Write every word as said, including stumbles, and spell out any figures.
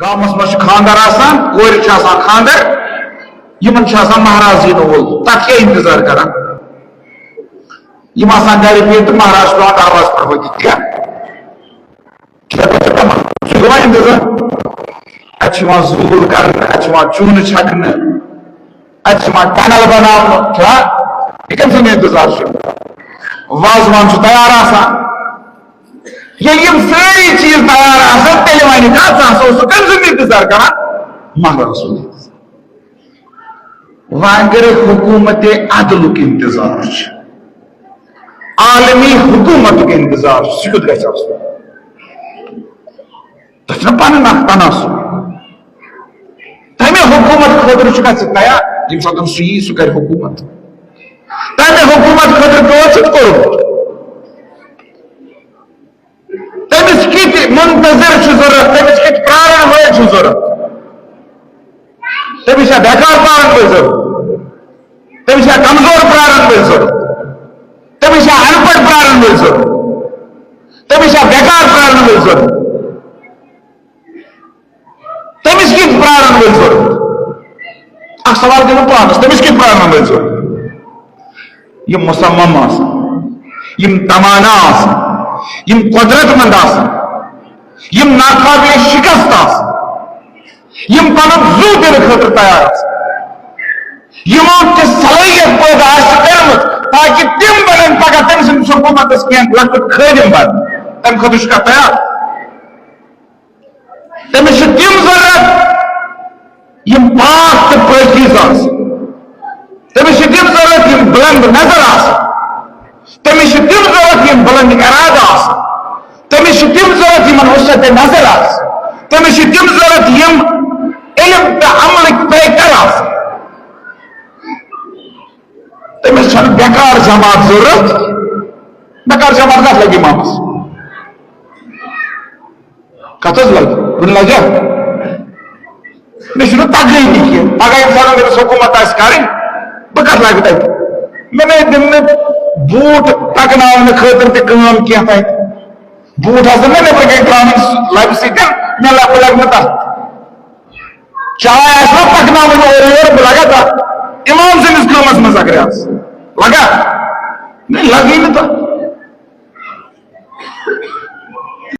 گامس منٛز چھُ خانٛدر آسان، کورِ چھُ آسان خانٛدر، یِمن چھُ آسان مہراز یِنہٕ وول، تتھ کیٛاہ انتظار کران؟ یِم آسان گرِ بِہِتھ تہٕ مہراز چھُ پٮ۪وان دروازٕ پٮ۪ٹھ وٲتِتھ۔ کیٛاہ؟ کھٮ۪تھ چھُ پٮ۪وان، سُہ چھُ پٮ۪وان انتظار۔ اتہِ چھُ یِوان زوٗل کرنہٕ، اتہِ چھُ یِوان چوٗنہٕ چھکنہٕ، اتہِ چھُ یِوان ٹنل بناونہٕ، چھُ۔ یہِ کٔمۍ سُنٛد انتظار چھُ؟ وازوان چھُ تیار آسان۔ ییٚلہِ یِم سٲری چیٖز تیار آسن، تیٚلہِ وَنہِ کَتھ، ژٕ ہسا اوسُکھ کٔمۍ سُنٛد انتظار کران؟ مہراز سُنٛد انتظار۔ وۄنۍ اگر حکومت عدلُک انتظار چھُ، عالمی حکومتُک انتظار چھُ، سُہ کیُتھ گژھِ آسُن؟ تۄہہِ چھُنہ پنُن اکھ تناسب؟ تمہِ حکومت خٲطرٕ چھُکھا ژٕ تیار؟ ییٚمہِ ساتہٕ سُہ یی، سُہ کرِ حکومت۔ تمہِ حکومت خٲطرٕ کیٛاہ چھُتھ کوٚرمُت؟ تٔمِس کِتھ منتظر چھُ ضروٗرت؟ تٔمِس کِتھ پرارن وٲلۍ چھُ ضروٗرت؟ تٔمِس چھا بیکار پرارن وٲلۍ ضروٗرت؟ تٔمِس چھا کمزور پرارن وٲلۍ ضروٗرت؟ تٔمِس چھا اَن پَڑھ پرارن وٲلۍ ضروٗرت؟ تٔمِس چھا بیکار پرارن وٲلۍ ضروٗرت؟ تٔمِس کِتھ پرارن وٲلۍ ضروٗرت؟ اکھ سوال دِمو پانس، تٔمِس کِتھ پرارن وٲلۍ ضروٗرت؟ یِم مصمم آسن، یِم توانا آسن، یِم قدرت مند آسن، یِم ناقابل شکست آسن، یِم پنُن زُو دِنہٕ خٲطرٕ تیار آسن، یِمو تہِ صلٲحیت پٲدٕ آسہِ کٔرمٕژ، تاکہِ تِم بنن پگاہ تٔمۍ سٕنٛدِس حکوٗمتس کینٛہہ لۄکٕٹۍ خٲدِم بنن۔ تَمہِ خٲطرٕ چھُکھا تیار؟ تٔمِس چھِ تِم ضروٗرت یِم پاک تہٕ پٲکیٖزٕ آسن۔ تٔمِس چھِ تِم ضروٗرت یِم بُلند نظر آسن۔ تٔمِس چھِ تِم ضروٗرت یِم بُلند ارادٕ آسن۔ تٔمِس چھِ تِم ضروٗرت یِمن وسعت نظر آسہِ۔ تٔمِس چھِ تِم ضروٗرت یِم علم تہٕ عملٕکۍ پیکر آسن۔ تٔمِس چھَنہٕ بیکار جماعت ضروٗرت۔ بیکار جماعت کَتھ لَگہِ اِمامَس؟ کَتھ حظ لَگہِ؟ کُنہِ لَگہِ؟ مےٚ چھُنہٕ تَگٲنی کینٛہہ۔ پَگاہ ییٚمہِ ساتہٕ أمِس حکوٗمت آسہِ کَرٕنۍ، بہٕ کَتھ لاگہٕ تَتہِ؟ مےٚ نے دِنہٕ بوٗٹ تَگناونہٕ خٲطرٕ تہِ کٲم کینٛہہ تَتہِ۔ بوٗٹ آسَن مےٚ نیٚبرٕ کَنہِ ترٛاوٕنۍ لَبہِ سۭتۍ، مےٚ لَبہٕ لَگہٕ نہٕ تَتھ۔ چاے آسہِ نا پَکناوٕنۍ اورٕ یورٕ، بہٕ لَگا تَتھ۔ اِمام سٕنٛدِس کٲمَس منٛز اگر آسہٕ، لَگا؟ نہ، لَگٕے نہٕ تَتھ۔